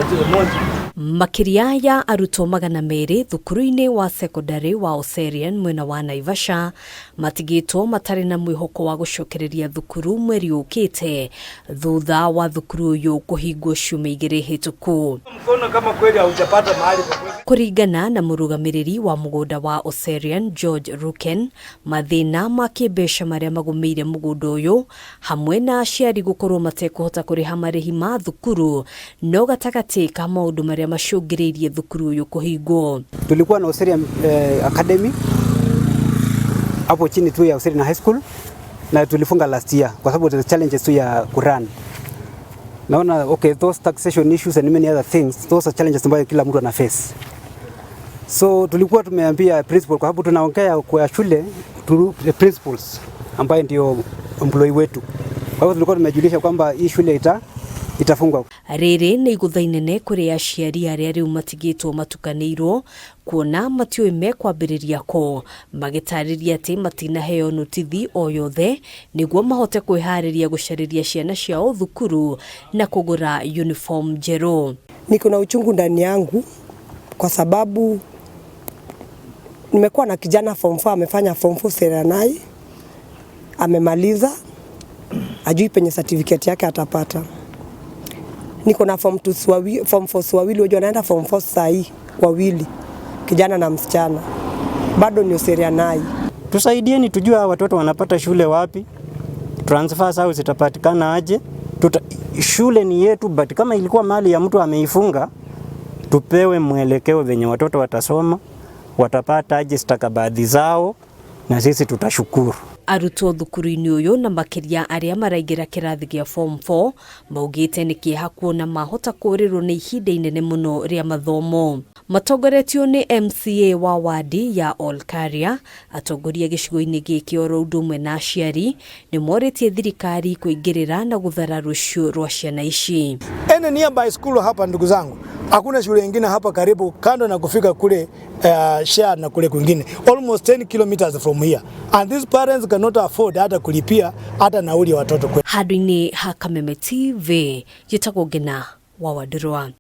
Tatizo moja. Makĩria ya arutwo 200 thukuru-inĩ wa cekondarĩ wa Oserian mwena wa Naivasha matigĩtwo matarĩ na mwĩhoko wa gũcokereria thukuru mweri ũkĩte thutha wa thukuru ũyũ kũhingwo ciumia 2 hĩtũku. Mkono kama kweli haujapata mahali pa kuweka. Kũringana na mũrũgamĩrĩri wa mũgũnda wa Oserian George Ruken, mathĩna ma kĩmbeca marĩa magũmĩire mũgũnda ũyũ hamwe na aciari gũkorwo matekũhota kũrĩha marĩhi ma thukuru no gatagatĩ ka maũndũ marĩa macũngĩrĩirie thukuru ũyũ kũhingwo. Tulikuwa na Oserian Academy hapo chini tu ya Oserian High School na tulifunga last year kwa sababu the challenges tu ya kurun. Naona okay, those taxation issues and many other things, those are challenges ambayo kila mtu ana face. So tulikuwa tumeambia principal, kwa sababu tunaongea kwa shule through the principals ambaye ndio employee wetu. Kwa hivyo tulikuwa tumejulisha kwamba hii shule itafungwa. Rĩrĩ nĩ igũtha inene kũrĩ aciari arĩa rĩu matigĩtwo matukanĩirwo kuona matiũĩ mekwambĩrĩria kũ, magĩtarĩria atĩ matinaheo notithi o yothe nĩguo mahote kwĩharĩria gũcarĩria ciana ciao thukuru na kũgũra uniform njerũ. Niko na uchungu ndani yangu kwa sababu nimekuwa na kijana form 4, amefanya form 4 Seranai, amemaliza, ajui penye certificate yake atapata. Niko na form 2 form 4 wawili, wajua wanaenda form 4 saa hii wawili, kijana na msichana, bado ni Oserianai. Tusaidieni tujue hawa watoto wanapata shule wapi, transfer zao zitapatikana aje. Shule ni yetu, but kama ilikuwa mali ya mtu ameifunga, tupewe mwelekeo venye watoto watasoma, watapata aje stakabadhi zao, na sisi tutashukuru. Arutwo thukuru-inĩ ũyũ na makĩria arĩa maraingĩra kĩrathi gĩa form 4 maugĩte nĩ kĩeha kuona mahota kũrĩrwo nĩ ihinda inene mũno rĩa mathomo. Matongoretio nĩ MCA wa wadi ya Olkaria, atongoria gĩcigo-inĩ gĩkĩ oro ũndũ ũmwe na aciari nĩ morĩtie thirikari kũingĩrĩra na gũthara rũciũ rwa ciana ici. Any nearby school hapa, ndugu zangu, hakuna shule nyingine hapa karibu kando na kufika kule share na kule kwingine almost 10 kilometers from here, and these parents cannot afford hata kulipia hata nauli ya watoto kwe. Handũ-inĩ ha Kameme TV, njĩtagwo Ngina wa Wandũrwa.